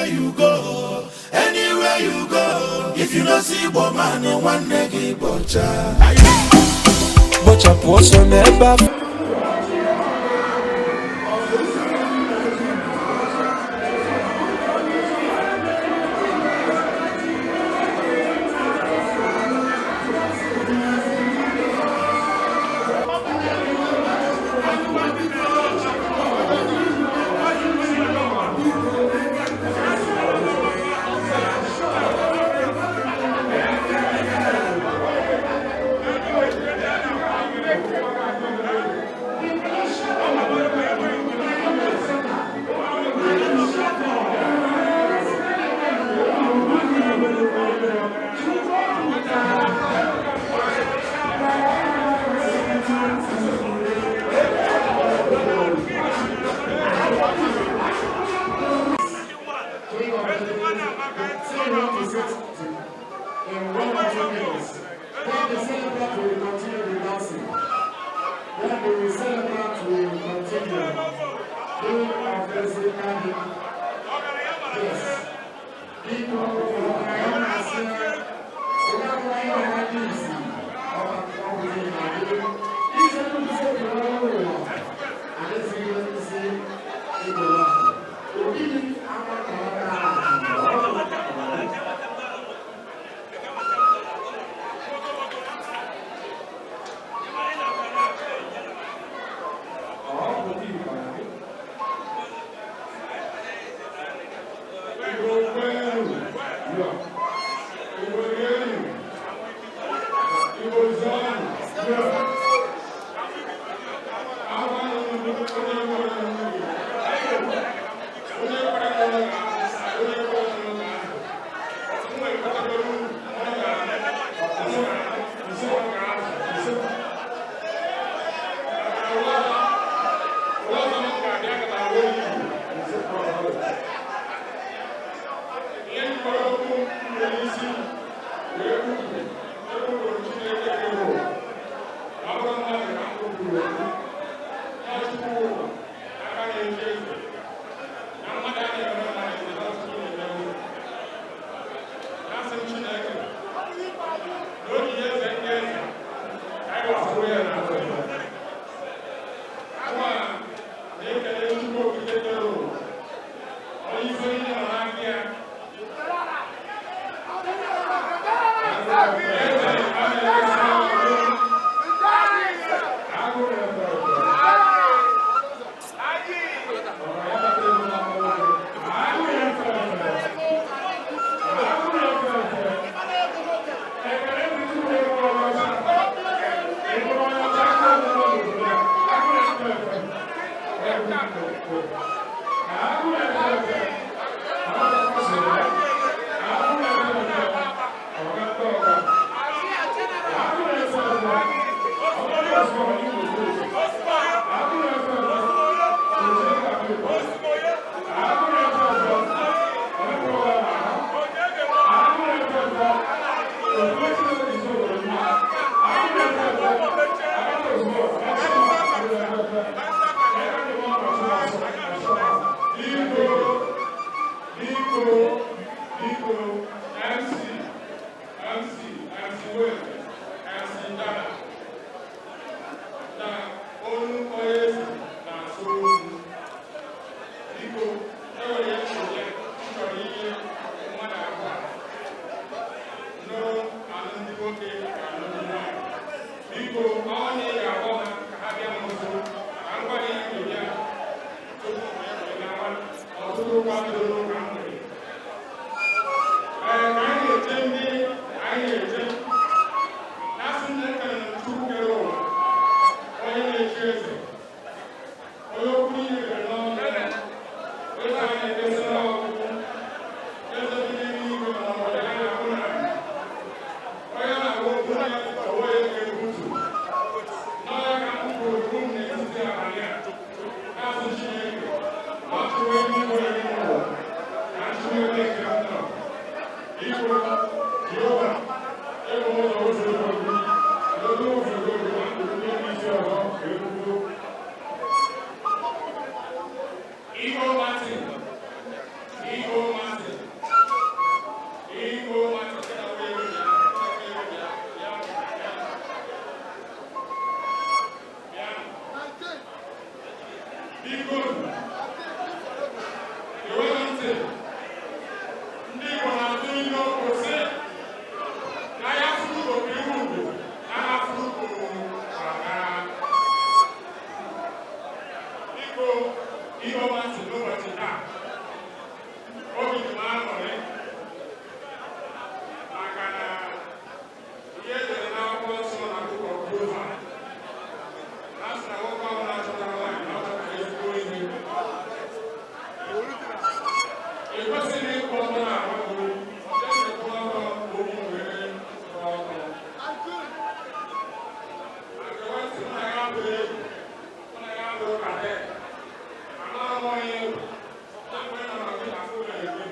Anywhere you go, anywhere you go, if you no see Igbo man, nwanne gị bọcha. Bọchapụ ọsọ n'ebe afọ. In 1 or 2 minutes. Then the celebrant will continue the dancing. Then the celebrant will continue. Doing offensive. Yes. Biko, ọgaranya na-asị, onye abụla ihe ọma ndị isi, ọ bụ na gị. Ise nnukwu sekpụrụ ọrụ ụwa, adịzighị isi Igbo. Ogidi ama ka ọ ga. Igbo kwenu, ya. Igbo rienu. Igbo zọọnụ, ya. Agwa onye nwere onwe gị. Onye kwere n'onwe gị, onye kwere n'onwe gị. Nwa ekwetegoro unu, ọ ga-anụ, ọ ga-anụ, ise ọ ga-azụ, ise. Maka ụwa ọzọ m ga-abịa ka na-awụ Igbo, ise ọ ga-azụ. Ihe mkpọrọ okwu nwere isi wee kwupụ ekwupụrụ Chineke kere ụwa. Ọ bụrụ mmadụ ka m kwupụrụ okwu ya, Chukwu ụwa aka na-eche eze na mmadụ a na-eme mmadụ eze na Chukwu na-eme eze. Na-asị m Chineke na oji eze ndị eze ka anyị gbasoro ya na azụ ya. Nwa na-ekele Chukwu Okike kere ụwa, onye ife niile nọ n'aka ya. Eze a na-ekesa ọrụ agụ na-efe efe. Ọra ya kpatara ego na nwoke. Agụ na-efe efe. Agụ na-efe efe. Ekele dị Chukwu ego onye ọcha. Ego onye ọcha aka ọmụmụ n'obodo ya. Agụ na-efe efe. Agụ na-efe efe. Agụ na-efe efe. Ọga ndị ọga. Agụ na-efe efe. Ọga ọzọ Imo Steeti. Agụ na-efe efe. Oche ka Agụ na-efe efe. Ọmepụrụ ahụ. Agụ na-efe efe. Otu esi esi obodo m. Agụ na-efe efe. Agụ ozugbo. Agụ na-efe efe. Biko, biko, biko, MC, MC, MC Weze, MC Dada, na olu onye eze na-asụ olu. Biko, enwere ihe nchọrọ m chọrọ inye mmadụ abụọ nụrụ alụmdi nwoke na alụmdi nwanyị. Biko, ọ na ị ga-akpọ ha ka ha bịa m nso ka m gwa gị ihe m ga tupu m wee gawa ọtụtụ kwadoro ka m nwere. Ee, ka anyị na-eche ndị anyị na-eche na-asị nne ekele Chukwu kere ụwa, onye na-echi eze, onye okwu niile bere n'ọnụ ya, onye anyị na-ekesara ọgwụgwụ eze dị n'eluigwe ma ọ bụ ya na-ahụ na onye na-agwa okwu ya ọwụ ya ga-ebutu n'ọya ka m kwuru okwu m n'etiti abalị a, na-asị Chineke na ọ chụrụ eluigwe n'ụwa na nchụrụ ebe nke m nọ. Igwe Jehova ebe ụzọ ụzọ okwu n'oge ụzọ okwu na ndị isi ọzọ ekwugo. Igwe Martin. Ntị, ndị Igbo na-atụ ilu okwu sị na ya furu ugo ka iwu ugo na ha furu ugo gbagara. Biko, ihe ọma ntị, n'ụbọchị taa, obi dị m aṅụrị maka na ihe edere n'akwụkwọ nsọ na Book of Proverbs na sị na nwoke ọbụla chọtara nwaanyị na ọ chọtara ezigbo ihe. Ekwesịghị ịkwụ ọtọ na-ahụ bụ eji kwụ ọtọ okwu were kwụ ọtọ. Maka nwantị mụ na ya abụghị egwu, mụ na ya abụghị cadet, amara m onye egwu na-ekwe na ma gị afụ na-eme.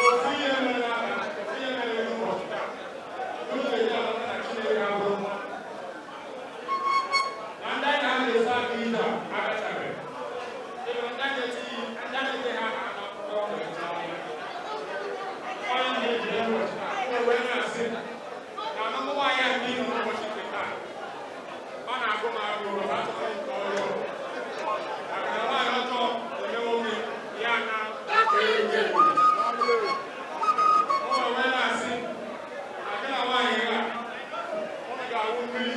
Ofu ihe mere na ofu ihe mere n'ụbọchị taa, unu ga-eji amata na Chineke abụrụ na ndị anyị na-esi aka ije a agachabeghị. Ịbụ ndị a na-eti ndị a na-ete ha n'akwụkwọ na-eche anya. Onye na-ejide ụbọchị taa, o wee na-asị na ọmụmụ nwaanyị a ndị ihu n'ụbọchị nke taa, ọ na-agụ m agụụ achọghị nke ọjọọ. Maka na nwaanyị ọjọọ na-eme nwoke ya na o wee na-asị na gị na nwaanyị a, ụnụ ga-awụ mmiri,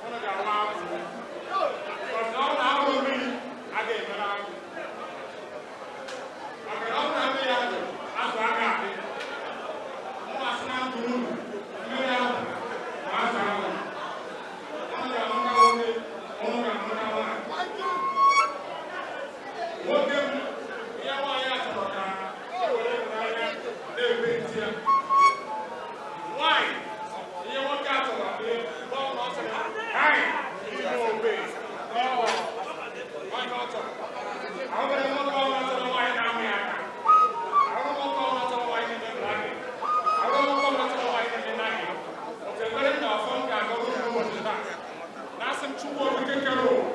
ụnụ ga-awụ akwụ. Because na ọ na-awụ mmiri, a ga-emere akwụ. Maka na ọ bụ na mmiri adị, azụ aga adị. Mụ asị na ndụ unu, mmiri ahụ ma azụ ahụ. Ụnụ ga-amụta nwoke, ụnụ ga-amụta nwaanyị. Nwoke m, ihe nwaanyị a chọrọ ka e were ịhụnanya na-eme ntị ya. Nwaanyị, ihe nwoke a chọrọ bụ mgbe ọ ọ sịrị, "Hai, ime obe." Nwaanyị ọ chọrọ. Ahụbeghị nwoke ọbụla chọrọ nwaanyị na-amị aka. Ahụrụ nwoke ọbụla chọrọ nwaanyị na-eme blackmail. Ahụrụ nwoke ọbụla chọrọ nwaanyị na-eme naghị. Otu ekpere m na-afọ m ga-agọrọ unu n'ụbọchị taa. Na-asị m Chukwu Okike kere ụwa,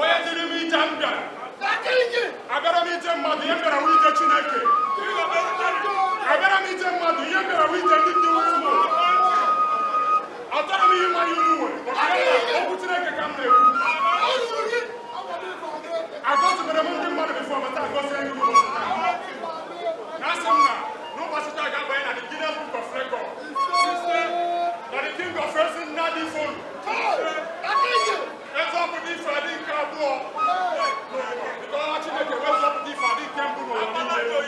onye dịrị m ije m bịara. Abịara m ije mmadụ, ihe m bịara wụ ije Chineke. Abịara m ije mmadụ, ihe m bịara wụ ije ndị dị ukwu. Achọrọ m ihe mmanya unu nwere. Okwu Chineke ka m na-ekwu. Agọzibere m ndị mmadụ before, mata agọzie gị n'ụbọchị taa. Na asị m na n'ụbọchị taa ga-abanye na the Guinness Book of Record. Na the King of Ezi Nnadị Ifolu. Ezọpụta ife adị nke abụọ n'ụwa. Nke ọnwa Chineke wee zọpụta ife adị nke mbụ n'ụwa niile.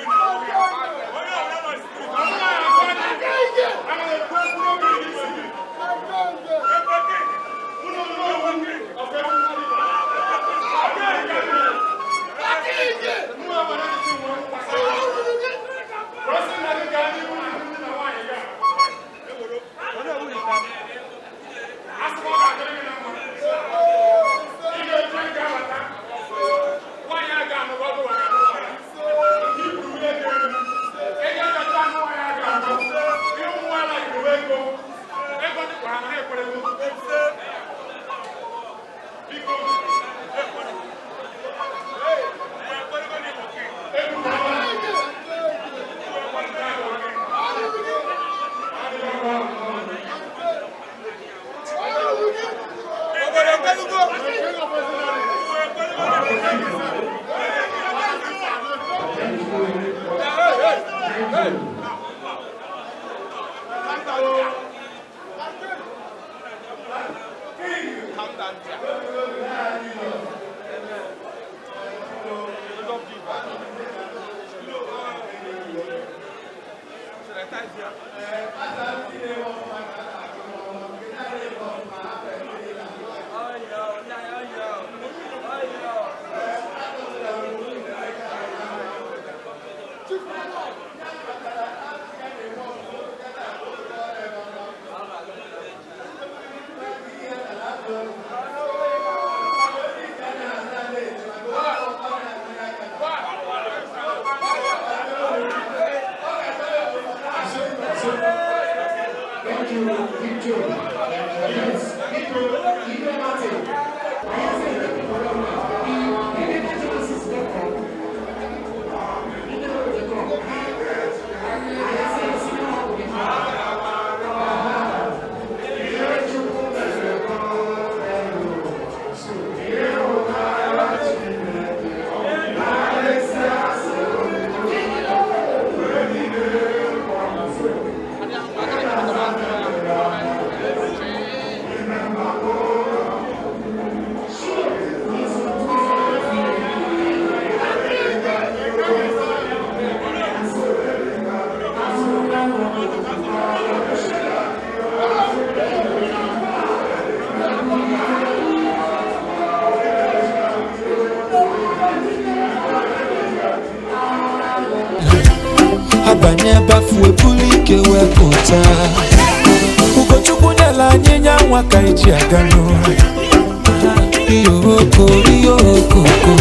Ọnwa ya agwa gị, ana m ekwu okwu n'obi gị isi gị. Unu n'onwe of Ezi Nnadị Ifolu. Mụ amara gị nwere mkpasa. Kwesị na gị gaa n'ihu na ndị na nwaanyị gaa. Asị m ọ ga-adịrị gị na mma. Ị ga-eje nga abata. Nwaanyị a ga-anụ ọgụ wa ga-anụ nwaanyị. Nke i kwuru ego elu. Ego agacha anụ nwaanyị a ga-anụ. Ihe ụmụ nwaanyị igbo ego. Ego dịkwa ha na ha ekwerego. Biko. Egwu. Thank you, Victor. Yes, Victor, Igwe Martin. I am saying thank you for that one. The emergency dot com. Banye ebe afụ ebulu ike wepụta. Ugochukwu nyela anyị nya nwa ka iji aga n'ụra. Iyo oko, iyo okoko.